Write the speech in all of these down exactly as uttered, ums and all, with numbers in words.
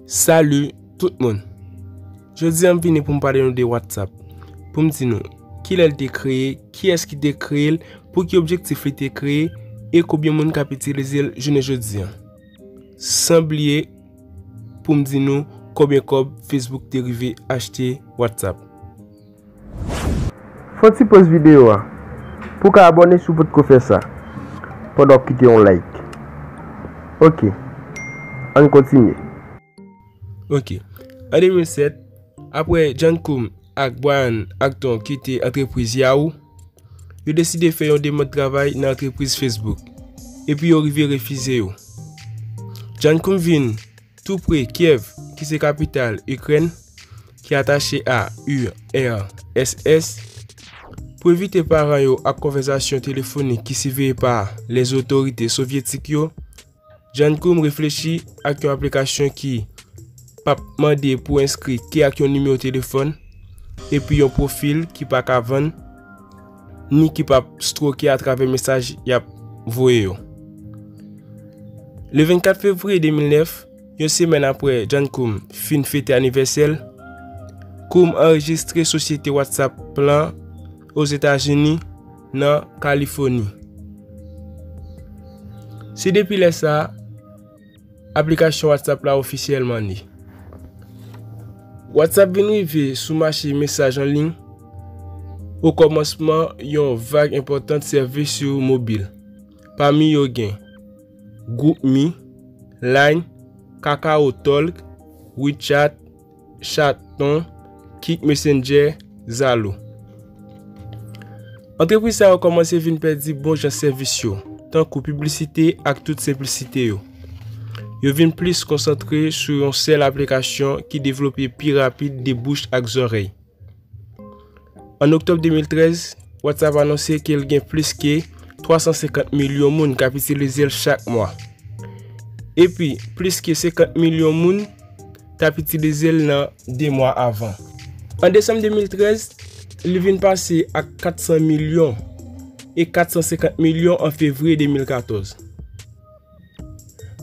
Salut tout moun. Jodi a m vini pou m pale nou de WhatsApp. Pou m di nou kilè l te kreye, kiyès ki te kreye l, pou ki objektif li te kreye, e konbyen moun k ap itilize l jounen jodi a. San bliye pou m di nou konbyen kòb Facebook te rive achte WhatsApp. Fè yon ti poz videyo a pou w ka abòne si w potko fè sa, pandan w ap kite yon like. Ok, ann kontinye. Ok. An de mil sèt, apre John Coombe ak Brian Acton kite antrepriz Yahoo, yo deside fè yon demann travay nan antrepriz Facebook, epi yo rive refize yo. John Coombe vin tou pre Kiev, ki se kapital Ikrèn, ki atache a U R S S. Pou evite paran yo ak konvèsasyon telefonik ki siveye pa lèzotorite sovyetik yo, John Coombe reflechi ak yon aplikasyon ki p ap mande pou enskri ke ak yon nimewo telefòn, epi yon pwofil ki pa ka vann, ni ki p ap stwoke atravè mesaj y ap voye yo. Le vennkat fevriye de mil nèf, yon semèn apre John Coombe fin fete anivèsè l, Coombe anrejistre sosyete WhatsApp lan Ozetazini, nan Kalifòni. Se depi lè sa a, aplikasyon WhatsApp la ofisyèlman ne. WhatsApp vin rive sou mache mesaj an liy o kòmansman yon vag enpòtan sèvis sou mobil. Pami yo gen GroupMe, Line, KakaoTalk, WeChat, Chaton, Kik Messenger, Zalo. Antrepriz sa yo kòmanse vin pèdi bon jan sèvis yo, tankou piblisite ak tout senplisite yo. Yo vin plis konsantre sou yon sèl aplikasyon ki devlope pi rapid de bouch ak zòrèy. An oktòb de mil trèz, WhatsApp anonse ke l gen plis ke twa san senkant milyon moun k ap itilize l chak mwa. Epi, plis ke senkant milyon moun t ap itilize l nan de mwa avan. An desanm de mil trèz, li vin pase ak kat san milyon e kat san senkant milyon an fevriye de mil katòz.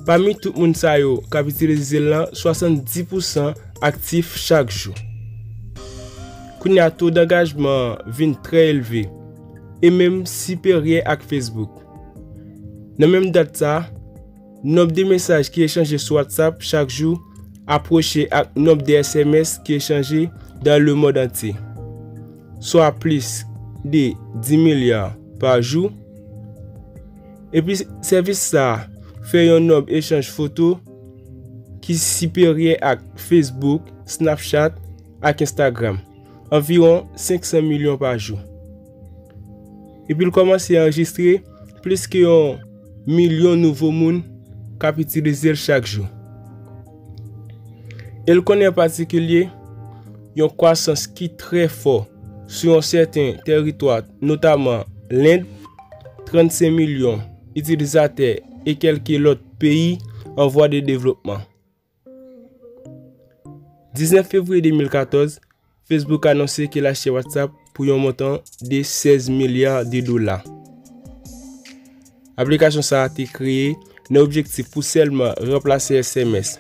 Pami tout moun sa yo k ap itilize l lan, swasanndis pousan aktif chak jou. Kounye a, to dangajman an vin trè elve e menm siperyè ak Facebook. Nan menm dat sa a, nonb de mesaj ki echanje sou WhatsApp chak jou apwoche ak nonb de S M S ki echanje dans le monde entier, swa plis de dis milya pa jou. Epi sèvis sa a fè yon nonb echanj foto ki siperyè ak Facebook, Snapchat ak Instagram, anviwon senk san milyon pa jou. Epi l kòmanse anrejistre plis ke yon milyon nouvo moun k ap itilize l chak jou. E l konnen an patikilye yon kwasans ki trè fò sou yon sèten tèritwa, notaman Lend, trannsenk milyon itilizatè, e kèlke lòt peyi an vwa de devlopman. Diznèf fevriye de mil katòz, Facebook anonse ke l achte WhatsApp pou yon montan de sèz milya de dola. Aplikasyon sa a te kreye nan objektif pou sèlman ranplase S M S.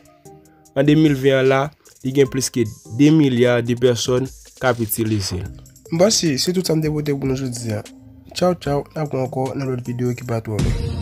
An de mil ven an la, li gen plis ke de milya de pèsòn k ap itilize l. M panse se tout sa m te pote pou nou jodi a. Tchaw, tchaw, n ap wè ankò nan lòt videyo ki pa twò lwen.